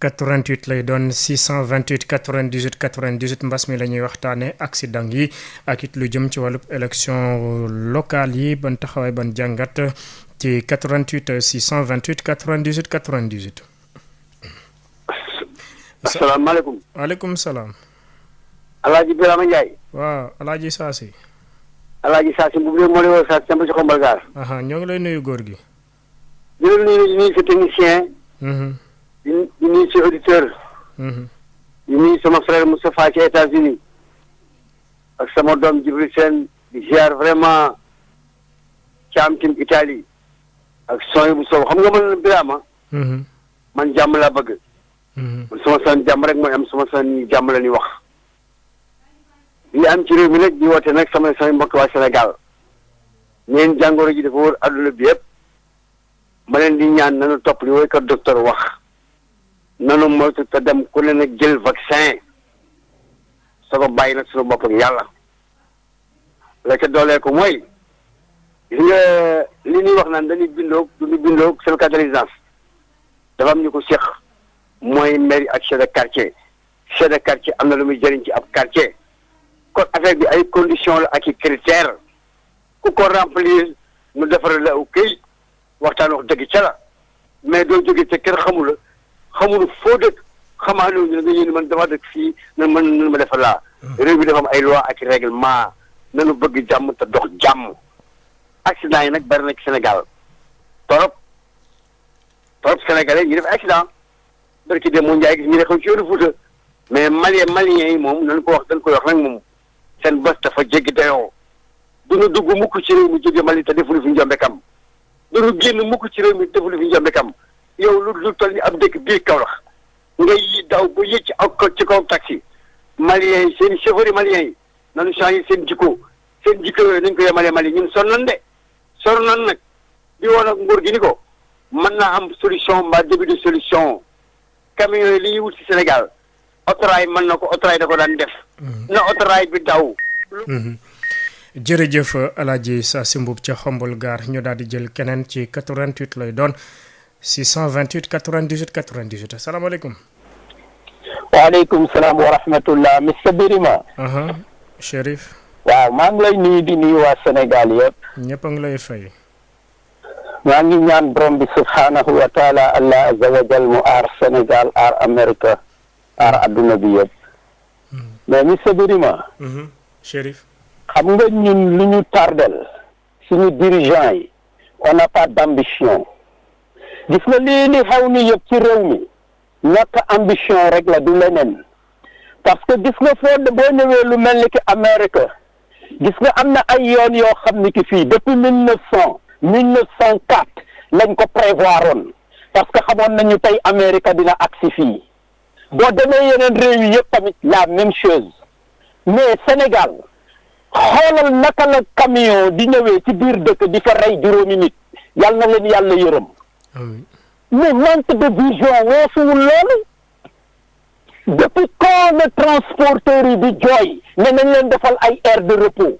88 lay doon 628 98 98 mbas mi la ñuy waxtaane accident yi ak it lu jëm ci wàllub élection locale yi ban taxawaay ban jàngat ci 88 628 98 98. asalaamaaleykum. waaleykum salaam. Alaaji Birama Ndiaye. waaw Alaaji Saasi. Alaaji Saasi bu dee moo lay woo Saasi sama ci xombal gaar. ñoo ngi lay nuyu góor gi. di nuyu sa technicien. di nuyu sa auditeur. di nuyu sama frère Moustapha ci États-Unis ak sama doom Jibril Sène di ziar vraiment Thiam Tim Italie ak son bu sow xam nga man Birama. man jàmm laa bëgg. man sama son jàmm rek mooy am sama son jàmm la ñuy wax. li am ci réew mi nag di woote nag samay mbokk waa Sénégal neen jàngoro ji dafa wër adduna bi yëpp ma leen di ñaan nanu topp li woy ko docteur wax nanu moytu te dem ku ne nag jël vaccin soo ko bàyyi nag suñu bopp ak yàlla la ca doolee ko mooy gis nga li ñuy wax naan dañuy bindoog duñu bindoog certificat de résidence dafa am ñu ko seq mooy mairie ak chef de quartier am na lu muy jëriñ ci ab quartier kon affaire bi ay conditions la ak i critères ku ko remplir nu defaral la aw këy waxtaan wax dëgg ca la mais doo jógee te kenn xamula foo dëkk xamaanoo ñu ne nga yéen man dama dëkk fii nan ma defal laa réew bi dafa am ay loi ak i règlement nanu bëgg jàmm te dox jàmm accident yi nag bari na ci Sénégal torop sénégalais ñi def accident barki de moo njaay gis ñu ne xew ci yoonu Fuuta mais maliens yi moom dañ koy wax nag moom seen bés dafa jéggi dayoo duñu dugg mukk ci réew mi jóge Mali te defuñu fi njombe kam duñu génn mukk ci réew mi defuñu fi njombe kam yow lu toll ni ab dëkk biir Kaolack ngay daw ba yëg ci kaw taxi maliens yi seen chauffeurs yi maliens yi nañu changé seen jikko yooyu nañ ko yemale Mali ñun sonn nan nag di woon ak nguur gi ni ko mën naa am solution mbaa début de solution camions yi li ñuy wut ci Sénégal autorail mën na ko autorail da ko daan def na autorail bi daw. jërëjëf Alaaji Saasi Mbuub ca Xombol Gaar ñu daal di jël keneen ci 88 lay doon 628 98 98 asalaamaaleykum. waaleykum salaam wa rahmatullah monsieur Birima. Chérif. waaw maa ngi lay nuyu di nuyu waa Sénégal yëpp. ñëpp a ngi lay fay. maa ngi ñaan borom bi subhaanahu wa taala allah azza wa jal mu aar Sénégal aar Amérique aar adduna bi yëpp. mais monsieur Birima. Chérif. xam nga ñun lu ñu tardel suñu dirigeant yi on n'a pas d'ambition gis nga li xew ni yëpp ci réew mi ñàkk ambition rek la du leneen parce que gis nga boo ñëwee lu mel ni ki Amérique gis nga am na ay yoon yoo xam ni ki fii depuis 1904 lañ ko prévoiroon parce que xamoon nañu tey Amérique dina agsi fii boo demee yeneen réew yi yëpp tamit la même chose mais Sénégal xoolal naka la camion di ñëwee ci biir dëkk di fa rey juróomi nit yal na leen yàlla yërëm mais manque de vision weesuwul loolu depuis quand le transporteur yi di jooy ne nañ leen defal ay aire de repos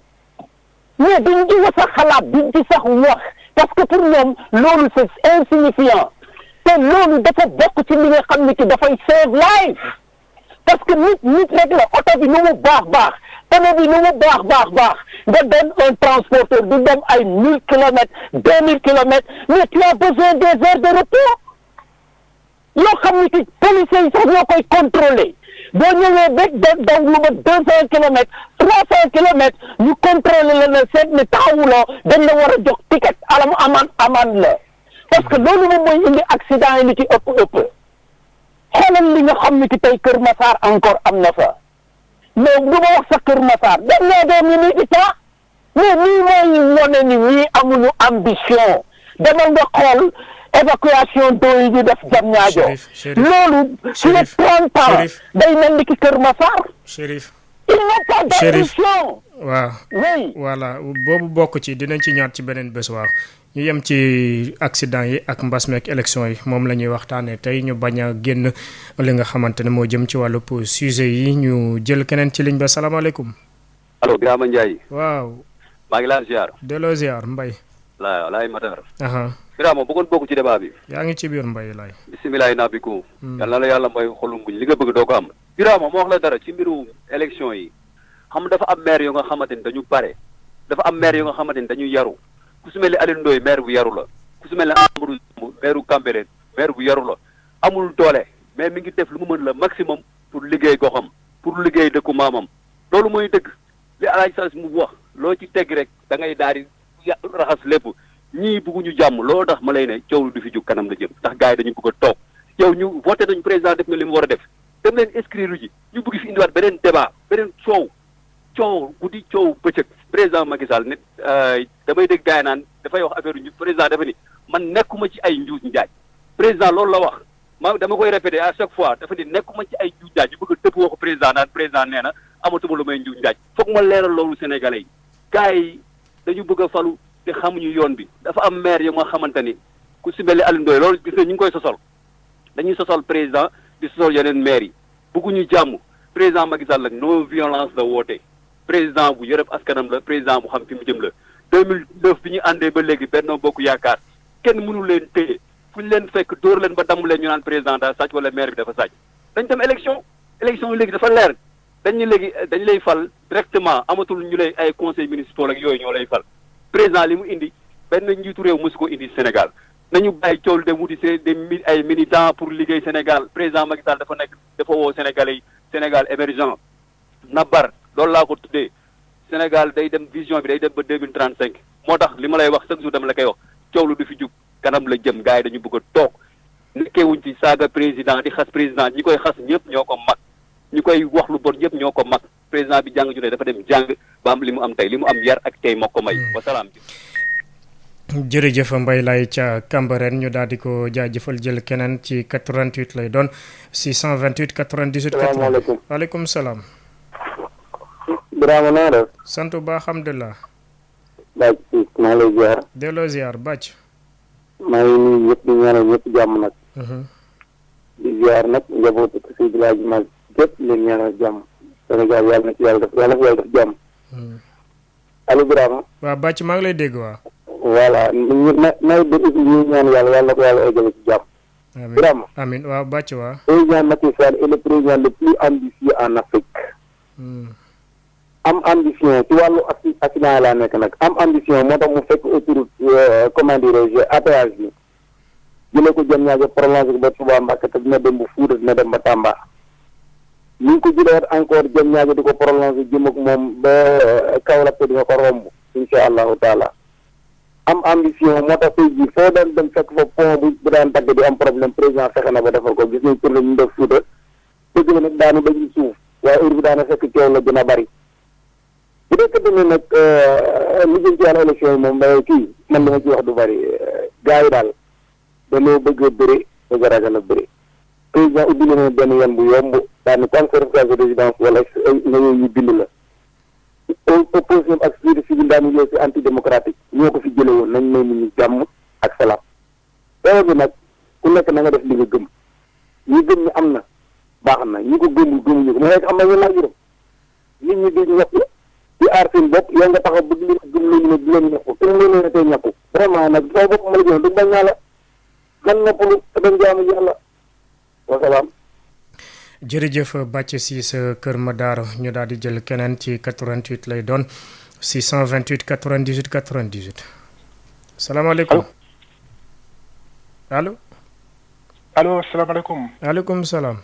mais duñ ci wax sax xalaat duñ ci sax wax parce que pour ñoom loolu c'est insignifiant te loolu dafa bokk ci li nga xam ne ki dafay save life parce que nit rek la oto bi nu mu baax tane bi nu mu baax nga doon un transporteur du dem ay 1000 kilomètres 2000 kilomètres mais tu as besoin des aires de repos yoo xam ne ki policiers yi sax ñoo koy contrôler boo ñëwee ba daw lu ma 200 kilomètres 300 kilomètres ñu contrôler la ne seet ne taxawuloo dañ la war a jox ticket alam amende la parce que loolu moom mooy indi accident yi li ci ëpp xoolal li nga xam ne ki tey Kër Massar encore am na fa mais du ma wax sa Kër Massar dañ nee dee militants mais nii mooy wane ni ñii amuñu ambition demal nga xool évacuation d'eau yi ñu def Diamniadio loolu sur 30 ans day mel ni ki Kër Massar. Chérif. il n'a pas d'ambition. waaw oui voilà boobu bokk ci dinañ ci ñaat ci beneen bés waaw ñu yem ci accident yi ak mbas mi ak élection yi moom la ñuy waxtaanee tey ñu bañ a génn li nga xamante ne moo jëm ci wàllu sujet yi ñu jël keneen ci ligne ba salaamaaleykum. allo Birama Ndiaye. waaw. maa ngi laa ziar. delloo ziar Mbaye. laay Matar. Birama bëggoon bokk ci débat bi. yaa ngi ci biir mbay laay. bisimilah naa bi ko. yal na la yàlla mooy xolum buñ li nga bëgg doo ko am. Birama moo wax la dara ci mbiru élection yi xam dafa am maire yu nga xamante ni dañu pare dafa am maire yu nga xamante ni dañu yaru ku su mel ni Alioune Ndoye maire bu yaru la ku su mel ne Amadou maire bu Cambérène maire bu yaru la amul doole mais mi ngi def lu mu mën la maximum pour liggéey goxam pour liggéey dëkku maamam loolu mooy dëgg li alaaj sas mu wax loo ci tegg rek da ngay daal di raxas lépp ñii bëgguñu jàmm loolu tax ma lay ne coow lu du fi jóg kanam la jëm ndax gars yi dañu bëgg a toog yow ñu voté nañu président def na li mu war a def dem leen inscrire ji ñu bëgg fi indiwaat beneen débat beneen coow guddi coow bëccëg président Macky Sall nit damay dégg gars yi naan dafay wax affaire ñu président dafa ni man nekkuma ci ay njuuj njaaj président loolu la wax ma dama koy répété à chaque fois dafa ni nekkuma ci ay njuuj njaaj ñu bëgg a tëpp waxu président naan président nee na amatuma lu may njuuj njaaj foog ma leeral loolu sénégalais yi gars yi dañu bëgg a falu te xamuñu yoon bi dafa am maire yu nga xamante ni ku si mel ni Alioune Ndoye loolu gis nga ñu ngi koy sosol dañuy sosol président di sosol yeneen maire yi bëgguñu jàmm président Macky Sall nag non violence la woote président bu yërëb askanam la président bu xam fi mu jëm la 2009 bi ñu àndee ba léegi Benno Bokk Yaakaar kenn mënu leen téye fu ñu leen fekk dóor leen ba damm leen ñu naan président daa sàcc wala maire bi dafa sàcc dañ dem élection yi léegi dafa leer dañu léegi dañu lay fal directement amatul ñu lay ay conseil municipal ak yooyu ñoo lay fal président li mu indi benn njiitu réew mosu ko indi Sénégal nañu bàyyi coow dem wuti ay militants pour liggéey Sénégal président Macky Sall dafa woo Sénégalais yi Sénégal émergent nabar loolu laa ko tuddee Sénégal day dem vision bi day dem ba 2035 moo tax li ma lay wax chaque jour dama la koy wax coow lu du fi jug kanam la jëm gars yi dañu bëgg a toog nekkewuñ ci saaga président di xas président ñi koy xas ñëpp ñoo ko mag ñi koy wax lu bon ñëpp ñoo ko mag président bi jàng ju ne dafa dem jàng ba am li mu am tey li mu am yar ak tey moo ko may wasalaam. jërëjëf Mbaye Laye ca Cambérène ñu daal di ko jaajëfal jël keneen ci 88 lay doon 628 98. salaamaaleykum waaleykum salaam. Birama naa def. sant bu baax alhamdulilah. Bàcc maa ngi lay ziar. delloo ziar Bàcc. maa ngi nuyu ñëpp di ñaanal ñëpp jàmm nag. di ziar nag njabootu si village bi mag gépp leen ñaanal jàmm. Sénégal yàlla na ci yàlla def jàmm. allo Birama. waaw Bàcc maa ngi lay dégg waa. voilà nawet bi aussi ñu ñaan yàlla na ko yàlla eggale ci jàmm. amiin Birama. amiin waaw Bàcc waa. président Macky Sall est le président le plus ambitieux en Afrique. am ambition ci wàllu accident laa nekk nag am ambition moo tax mu fekk autoroute comment dirais-je APH bi jëlee ko jëm ñaajo prolongé ko ba Touba Mbacké te dina dem ba Fuuta dina dem ba Tamba ñu ngi ko jëlewaat encore jëm ñaajo di ko prolongé jëm ak moom ba Kaolack te dina ko romb insha allahu taala am ambition moo tax tey jii foo daan dem fekk fa pont bu daan dagg di am problème président fexe na ba defar ko gis nañ pour ñu def Fuuta dëgg la nag daanu dañuy suuf waaye heure bi daana fekk coow la gën a bari bu dee kat nag li jëm ci wàllu élection yi moom kii man li ma ci wax du bari gars yi daal dañoo bëgg a bëri bëgg a ragal a bëri président ubbi na benn yoon bu yomb daal ni comme certificat de résidence wala nga ñëw ñu bind la opposition ak société civile daanu yow si antidémocratique ñoo ko fi jële woon nañ may nit ñi jàmm ak salaam teewa bi nag ku nekk na nga def li nga gëm ñi gëm ñi am na baax na ñi ko gëmul gëmuñu ko mu nekk am na ñu laaj juróom nit ñi di ñàkk di aar seen bopp yow nga taxaw bëgg leen gëm leen ne di leen ñàkku te leen ne tey ñàkku vraiment nag soo bopp ma la jox du bañ naa la man noppalu te dañ jaamu yàlla wasalaam. jërëjëf Bàcc si sa Kër Madar ñu daal di jël keneen ci 88 lay doon 628 98 98 salaamaaleykum allo. allo salaamaaleykum. maaleykum salaam.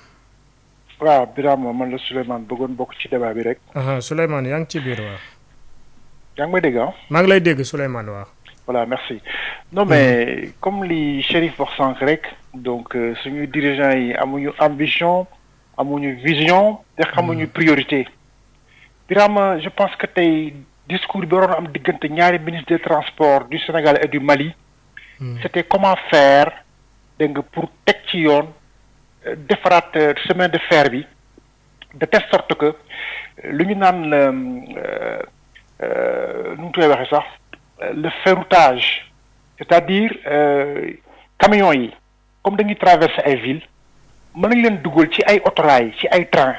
waaw Birama man la Souleymane bëggoon bokk ci débat bi rek. Souleymane yaa ngi ci biir waaw. yaa ngi may dégg ah. maa ngi lay dégg Souleymane waaw. voilà merci non mais comme li Chérif wax sànq rek donc suñu dirigeants yi amuñu ambition amuñu vision te xamuñu priorité. Birama je pense que tey discours bi waroon am diggante ñaari ministre des transports du Sénégal et du Mali. c'était comment faire dégg nga pour teg ci yoon. defaraat chemin de fer bi de telle sorte que lu ñu naan nu mu koy waxee sax le ferroutage c'est-à-dire camions yi comme dañuy traverser ay villes mën nañ leen dugal ci ay autorail ci ay train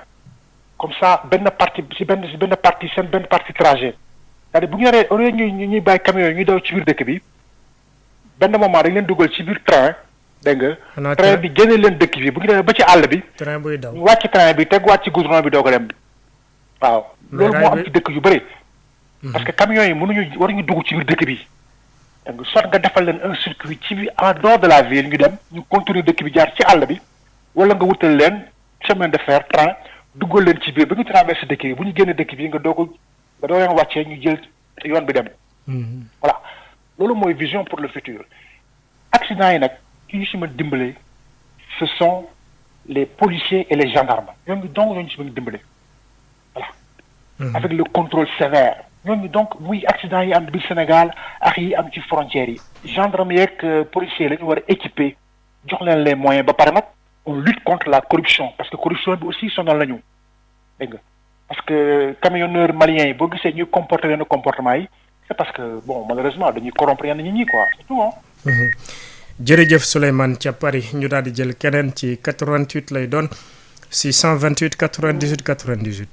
comme ça benn partie ci benn partie seen benn partie trajet c'est-à-dire bu ñu yoree au lieu ñuy bàyyi camions yi ñuy daw ci biir dëkk bi benn moment dañ leen dugal ci biir train dégg nga. train bi génne leen dëkk bi bu ñu demee ba ci àll bi. train buy daw ñu wàcc train bi teg wàcc goudron bi doog a dem. waaw loolu moo am ci dëkk yu bëri. parce que camions yi waruñu dugg ci biir dëkk bi. donc soit nga defal leen un circuit ci bi en dehors de la ville ñu dem ñu continuer dëkk bi jaar ci àll bi wala nga wutal leen chemin de fer train duggal leen ci biir ba ñu traversé dëkk bi bu ñu génne dëkk bi nga doog leen wàccee ñu jël yoon bi dem. voilà loolu mooy vision pour le futur. accident yi nag ki ñu si mën dimbale ce sont les policiers et les gendarmes ñooñu donc ñooñu si mën dimbale voilà. avec le contrôle sévère. ñooñu donc muy accident yi am biir Sénégal ak yi am ci frontières yi gendarme yeeg policiers la ñu war a équiper jox leen les moyens ba pare nag on lutte contre la corruption parce que corruption bi aussi sonal nañu dégg nga parce que camionneurs maliens yi boo gisee ñuy comporter yenn comportement yi c'est parce que bon malheureusement dañuy corrompre yenn nit ñi quoi c'est tout ah. jërëjëf Souleymane ca Paris ñu daal di jël keneen ci 88 lay doon 628 98 98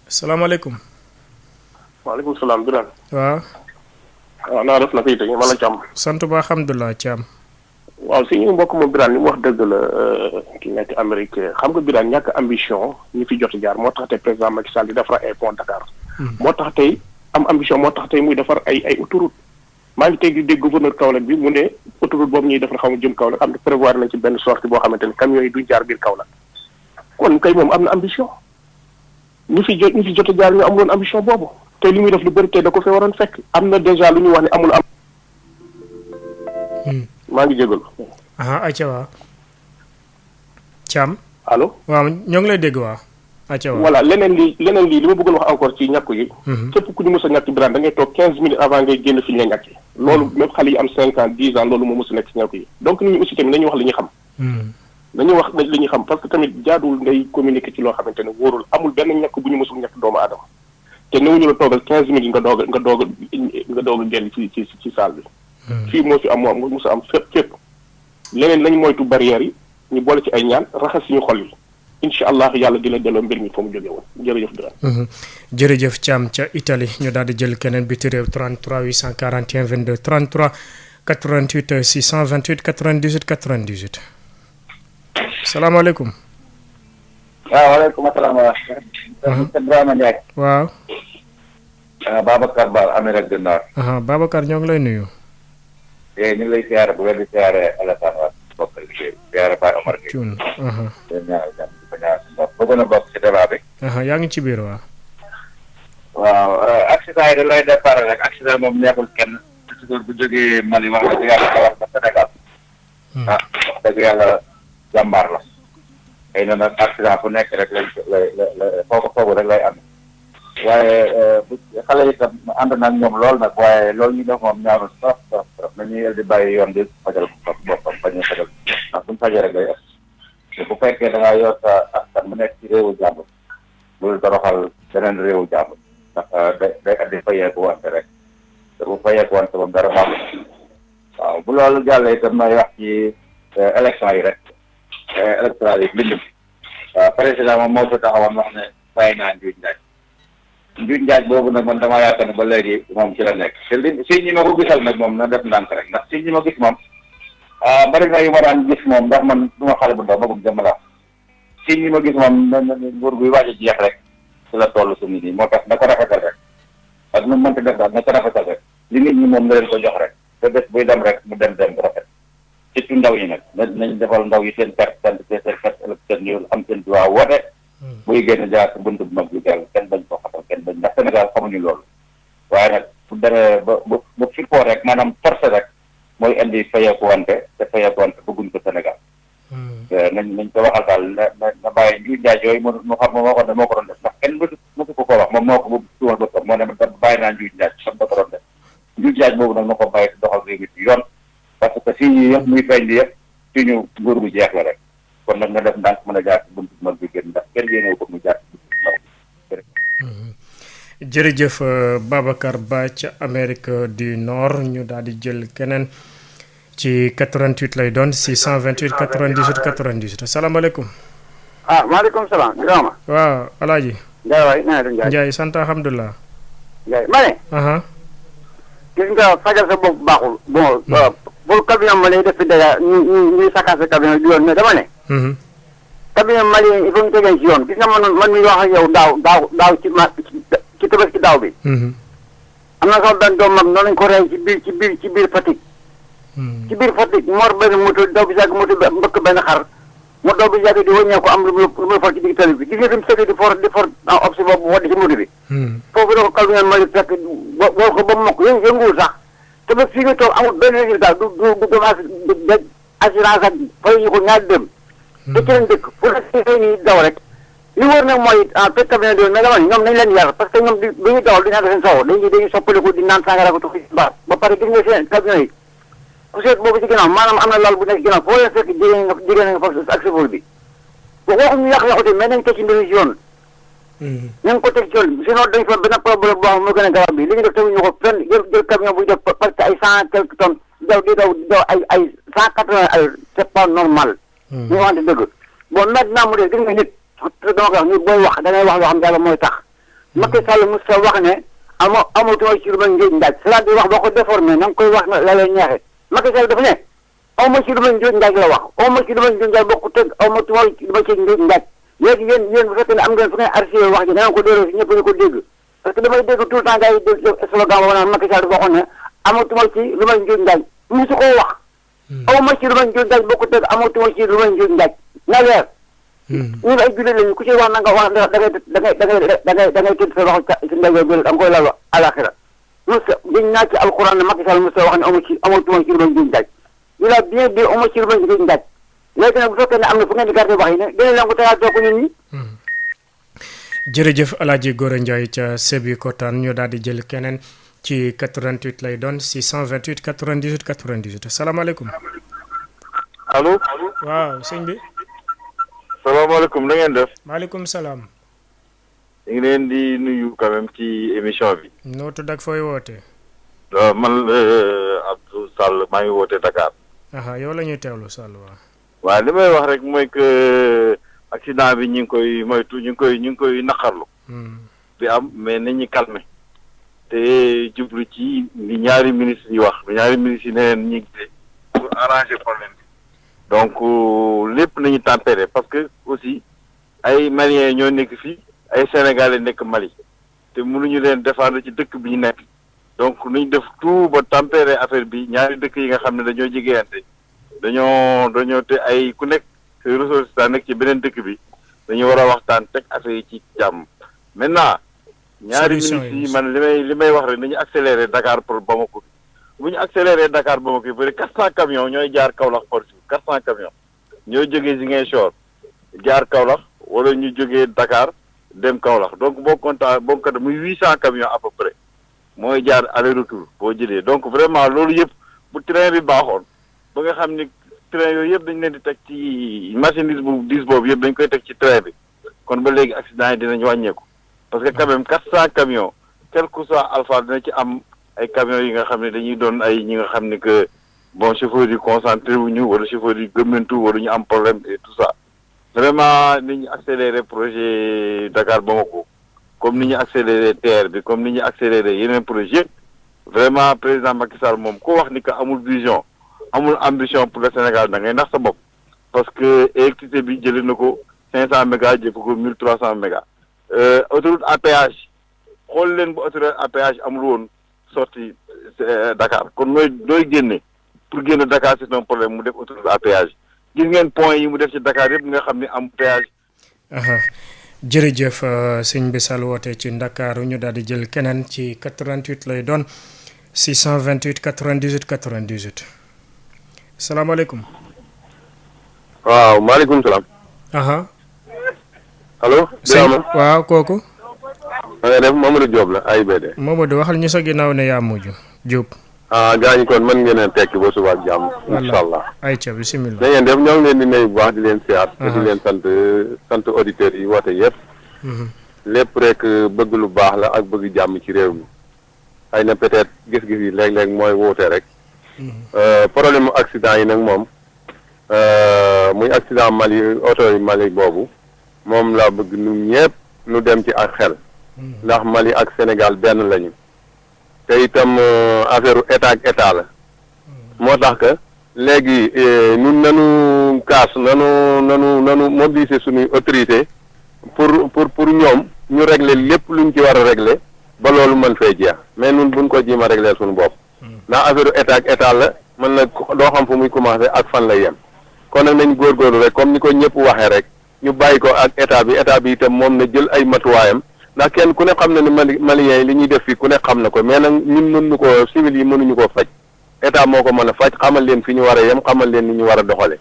salaamaaleykum. waaleykum salaam Birame. waaw. waaw naa def na fii tey man la Thiam. sant ba alhamdulilah Thiam. waaw si ñu mbokk moom Birame li mu wax dëgg la ki nekk Amérique xam nga Birame ñàkk ambition ñu fi jot jaar moo tax tey président Macky Sall di defar ay pont Dakar. moo tax tey am ambition moo tax tey muy defar ay autoroute maa ngi tey di dégg gouverneur Kaolack bi mu ne autoroute boobu ñuy defar xaw ma jëm Kaolack am na prévoir nañ ci benn sortie boo xamante ne camions yi duñ jaar biir Kaolack kon kay moom am na ambition ñu fi jot jaar ñu amuloon ambition boobu. te li muy def lu bëri te da ko fee waroon fekk am na déjà lu ñuy wax ne amul am. maa ngi jégalu. acca waa. Thiam. allo. waaw ñoo ngi lay dégg waa. acca waa voilà leneen lii li ma bëggoon wax encore ci ñàkk yi. képp ku ñu mës a ñàkk Birame da ngay toog 15 minutes avant ngay génn fi ñu la ñàkkee. loolu même xale yi am 5 ans 10 ans loolu moo mës a nekk ci ñàkk yi donc nit ñi aussi tamit nañu wax li ñuy xam. nañu wax li ñuy xam parce que tamit jaaduwul ngay communiquer ci loo xamante ne wóorul amul benn ñàkk bu ñu mësul ñàkk doomu aadama te néewuñu la toogal 15 minutes nga doog a génn ci salle bi. fii moo fi am moo mos a am fépp leneen lañ moytu barrières yi ñu boole ci ay ñaan raxas suñu xol yi incha allah yàlla dina delloo mbir mi fa mu jógee woon jërëjëf Birame. jërëjëf Thiam ca Italie ñu daal di jël keneen biti réew 33 841 22 33 88 628 98 98. salaamaaleykum. waaw waaleykum salaam wa rahmatulah. Birama Ndiaye. waaw. Babacar Ba Amérique du Nord. Babacar ñoo ngi lay nuyu. ñu ngi lay siyaare bu wér di siyaare Alassane Wade bokk liggéey siyaare Baye Omar Gueye. Thioune. bëggoon a bokk ci débat bi. yaa ngi ci biir waa. waaw accident yi da lay départ rek accident moom neexul kenn toujours bu jógee Mali wax dëgg yàlla ko wax ba Sénégal. wax dëgg yàlla jàmbaar la. xëy na nag accident fu nekk rek lay foogu rek lay am waaye bu xale yi tam ànd naag ñoom lool nag waaye loolu ñu def moom ñaarul trop nañuy yel di bàyyi yoon di fajal boppam bañ a fajal ndax buñ fajee rek lay am te bu fekkee da ngaa yor sa askan bu nekk ci réewu jàmbur loolu toroxal beneen réewu jàmbur ndax day addi fayeeku wante rek te bu fayeeku wante moom dara baax waaw bu loolu jàllee itam may wax ci élection yi rek électoral yi mbindum waaw président moom moo fi taxawoon wax ne bàyyi naa njuuj njaaj boobu nag man damaa yaakaar ne ba léegi moom ci la nekk te li si ñi ma ko gisal nag moom na def ndànk rek ndax si ñi ma gis moom bari na yu ma daan gis moom ndax man du ma xale bu ndaw magum jëmm la si ñi ma gis moom na nguur guy waaj a jeex rek ci la toll su nit ñi moo tax na ko rafetal rek ak nu mënti def daal na ko rafetal rek li nit ñi moom na leen ko jox rek te bés buy dem rek mu dem bu rafet surtout ndaw yi nag nañ defal ndaw yi seen carte d'identité seen carte électorale ñu am seen droit woote buy génn jaar ci bunt bu mag bi jàll kenn bañ ko xatal kenn bañ ndax Sénégal xamuñu loolu waaye nag bu demee ba fippoo rek maanaam forcé rek mooy indi fayeeku wante te fayeeku wante bëgguñ ko Sénégal nañ ko waxal daal na bàyyi njuuj njaaj yooyu mu xam moo xam ne moo ko doon def ndax kenn mësu ko wax moom moo ko tuumal boppam moo ne bàyyi naa njuuj njaaj xam da ko doon def njuuj njaaj boobu nag na ko bàyyi te doxal réew mi ci yoon parce que fii ñi yëpp muy feeñ di yëpp suñu nguur gu jeex la rek kon nag nga def ndànk mën a jaar ci buntu mag bi gën ndax kenn yéenewu ko mu jaar ci buntu ndaw jërëjëf Babacar Ba ca Amérique du Nord ñu daal di jël keneen ci 88 lay doon 628 98 98 asalaamaaleykum. maaleykum salaam Birama. waaw Alaaji. Ndiaye waay na nga def Ndiaye. Ndiaye sant alhamdulilah. Ndiaye ma ne. gis nga fajal sa bopp baaxul bon pour camion Mali def fi dèjà ñuy saccagé camion di yoon mais dama ne. camion Mali il faut ñu tegee ci yoon gis nga man mi wax ak yow daaw ci Tabaski daaw bi. am na sax benn doom mag noonu lañ ko rey ci biir Fatick. ci biir Fatick mor benn moto daw bi yàgg moto mbëkk benn xar mu daw bi yàgg di wëññeeku am lu muy for ci digg tali bi gis nga fi mu sëgg di for obsi boobu waddi ci moto bi. foofu la ko camion Mali fekk boo ko ba mu mokk yënguwul sax. te ba fii nga toog amul benn résultat du assurance ak fay ñu ko ñaari dem. te ci lañ dëkk pour que ni daw rek. li wóor nag mooy fekk camion de mais dama ne ñoom nañ leen yar parce que ñoom bi ñuy dawal du ñàkk seen soxla dañuy soppaliku di naan sàngara ko tuxi mbaar ba pare gis nga seen camion yi ku seet boobu ci ginnaaw maanaam am na lal bu nekk ginnaaw foo leen fekk jigéen nga fa ak chauffeur bi waxuñu yàq oto mais nañ ko ci mbiri ci yoon. nañ ko teg ci yoon sinon dañ fa benn problème boo xam moo gën a garab bi li ñu def teguñu ko fenn jël camion buy def parce que ay 100 quelques tonnes daw ay 180 ay c'est pas normal. ñu waxante dëgg bon maintenant mu def gis nga nit dama ko wax nit booy wax da ngay wax loo xam yàlla mooy tax. Macky Sall mos sa wax ne amatuma ci lu ma njóoj njaaj c'est-à-dire wax boo ko déformé na nga koy wax la lay ñeexe Macky Sall dafa ne aw ma ci lu ma njóoj njaaj la wax aw ma ci lu ma njóoj njaaj bokku tëgg aw ma tuma lu ma ci njóoj njaaj léegi yéen bu fekkee ne am ngeen fu ngeen archivé wax ji da ngeen ko delloo si ñëpp ñu ko dégg parce que damay dégg tout le temps gars yi def slogan boobu naan Macky Sall dafa waxoon ne amatuma ci lu ma njóoj njaaj musu koo wax aw ma ci lu ma njóoj njaaj bokku tëgg amatuma ci lu ma njóoj njaaj na leer ñun ay jullit lañu ku ci wax na nga wax da ngay tëdd sa loxo ci ndeyjoor bi da nga koy lalu alaxira musa dañ naa ci alquran ne Macky Sall musa wax ne amatuma ci lu ma njóoj njaaj il a bien dit amatuma ci lu ma njóoj njaaj léegi nag bu fekkee ne am na fu ngeen di gardé wax yi ne dina leen ko tegaat toog ñun ñi. jërëjëf El Hadj Gora Ndiaye ca Sébikotane ñu daal di jël keneen ci 88 lay doon 628 98 98 salaamaaleykum. allo. waaw sëñ bi. salaamaaleykum na ngeen def. maaleykum salaam. ñu ngi leen di nuyu quand même ci émission bi. noo tudd ak fooy wootee. man Abdou Sall maa ngi wootee Dakar. yow la ñuy teewlu Sall waaw. waaw li may wax rek mooy que accident bi ñu ngi koy moytu ñu ngi koy naqarlu. bi am mais nañu calmer te jublu ci li ñaari ministres yi wax ñaari ministres yi ne leen ñu ngi pour arranger problème bi. donc lépp nañu tempérer parce que aussi ay Maliens ñoo nekk fii ay Sénégalais nekk Mali te mënuñu leen défendre ci dëkk bi ñu nekk donc nañu def tout ba tempérer affaire bi ñaari dëkk yi nga xam ne dañoo jegeyante dañoo te ay ku nekk ressource nekk ci beneen dëkk bi dañu war a waxtaan teg affaire yi ci jàmm maintenant ñaari ministres yi man li may wax rek nañu accélérer Dakar pour Bamako bu ñu accélérer Dakar Bamako bëri 400 camions ñooy jaar Kaolack par jour 400 camions ñooy jógee Ziguinchor jaar Kaolack wala ñu jógee Dakar dem Kaolack donc boo compté muy 800 camions à peu près mooy jaar aller retour boo jëlee donc vraiment loolu yëpp bu train bi baaxoon ba nga xam ni train yooyu yëpp dañ leen di teg ci marchandise bu diis boobu yëpp dañ koy teg ci train bi kon ba léegi accident yi dinañ wàññeeku parce que quand même 400 camions quel que soit alpha dina ci am ay camions yi nga xam ne dañuy doon ay ñi nga xam ne que bon chauffeurs yi concentré wuñu wala chauffeurs yi gëmmentu wala ñu am problème et tout ça vraiment ni ñu accéléré projet Dakar Bamako comme ni ñu accéléré TER bi comme ni ñu accéléré yeneen projet vraiment président Macky Sall moom ko wax ni que amul vision amul ambition pour le Sénégal da ngay nax sa bopp parce que électricité bi jëlee na ko 500 mégas jëf ko 1300 mégas autoroute à péage xool leen bu autoroute à péage amul woon sorti Dakar kon nooy génne pour génn Dakar c'est un problème mu def autoroute à péage gis ngeen point yi mu def ci Dakar yëpp nga xam ne am péage. jërëjëf sëñ bi Sall woote ci Ndakaaru ñu daal di jël keneen ci 88 lay doon 628 98 98 salaamaaleykum. waaw maaleykum salaam. allo. sëñ waaw kooku. ma nga def Mamadou Diop la AIBD. Mamadou waxal ñu sa ginnaaw ne yaa mujj Diop. gaañu kon mën ngeen a tekki ba suba ak jàmm. incha allah ayca bisimilah. da ngeen def ñoo ngi leen di nuyu bu baax di leen siyaar. te di leen sant auditeurs yi woote yëpp. lépp rek bëgg lu baax la ak bëgg jàmm ci réew mi. xëy na peut-être gis-gis yi léeg-léeg mooy wuute rek. problème mu accident yi nag moom muy accident Mali oto yi Mali boobu moom laa bëgg ñun ñëpp nu dem ci ak xel. ndax Mali ak Sénégal benn lañu. te itam affaire état ak état la moo tax que léegi ñun nanu kaas nanu mobiliser suñuy autorité pour ñoom ñu régler lépp luñ ci war a régler ba loolu mën fay jeex mais ñun buñ ko jiima régler suñu bopp ndax affaire état ak état la mën na doo xam fu muy commencé ak fan lay yem kon nag nañ góorgóorlu rek comme ni ko ñëpp waxee rek ñu bàyyi ko ak état bi itam moom na jël ay matuwaayam ndax kenn ku ne xam na ne maliens yi li ñuy def fii ku ne xam na ko mais nag ñun mënuñu ko civil yi mënuñu koo faj état moo ko mën a faj xamal leen fi ñu war a yem xamal leen ni ñu war a doxale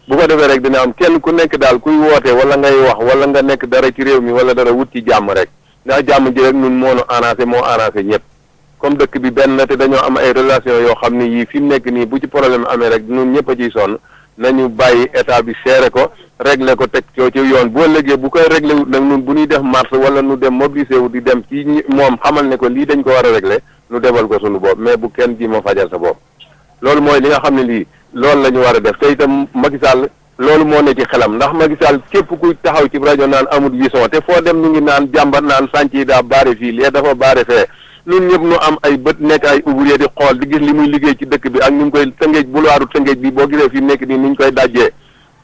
bu ko defee rek dina am kenn ku nekk daal kuy woote wala ngay wax wala nga nekk dara ci réew mi wala dara wut ci jàmm rek ndax jàmm ji rek ñun moo arrangé ñëpp comme dëkk bi benn te dañoo am ay relation yoo xam ne yii fi mu nekk nii bu ci problème amee rek ñun ñëpp a ciy sonn nañu bàyyi état bi seere ko régler ko teg coo ci yoon boo léegi bu koy régler wut nag ñun bu ñuy def marche wala nu dem mobiliser wu di dem ci moom xamal ne ko lii dañ ko war a régler nu defal ko suñu bopp mais bu kenn ji ma fajal sa bopp loolu mooy li nga xam ne lii loolu la ñu war a def te itam Macky Sall loolu moo ne ci xelam ndax Macky Sall képp kuy taxaw ci rajo naan amul vision te foo dem ñu ngi naan jàmbat naan sànc yi daa baare fii lee dafa baare fee ñun ñëpp ñu am ay bët nekk ay ouvrier di xool di gis li muy liggéey ci dëkk bi ak ni mu koy tëngeej bulwaaru tëngeej bi boo gisee fi nekk nii ni ñu koy dajjee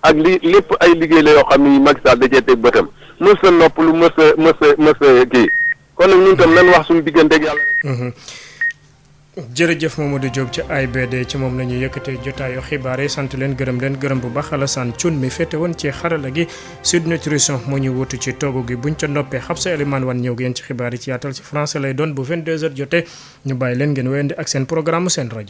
ak li lépp ay liggéey la yoo xam ne Macky Sall da cee teg bëtam mës a noppalu mës a kii kon nag ñun tam nan wax suñu digganteeg yàlla rek. jërëjëf Mamadou Diop ci AIBD ci moom la ñuy yëkkatee jotaayu xibaar yi sant leen gërëm bu baax Alassane Thioune mi féete woon ci xarala gi Sud Nutrition moo ñu wutu ci toogu gi buñ ca noppee Xabsa Eliman wan ñëw ngeen ci xibaar yi ci yaatal ci français lay doon bu 22h jotee ñu bàyyi leen ngeen wéyandi ak seen programme seen rajo.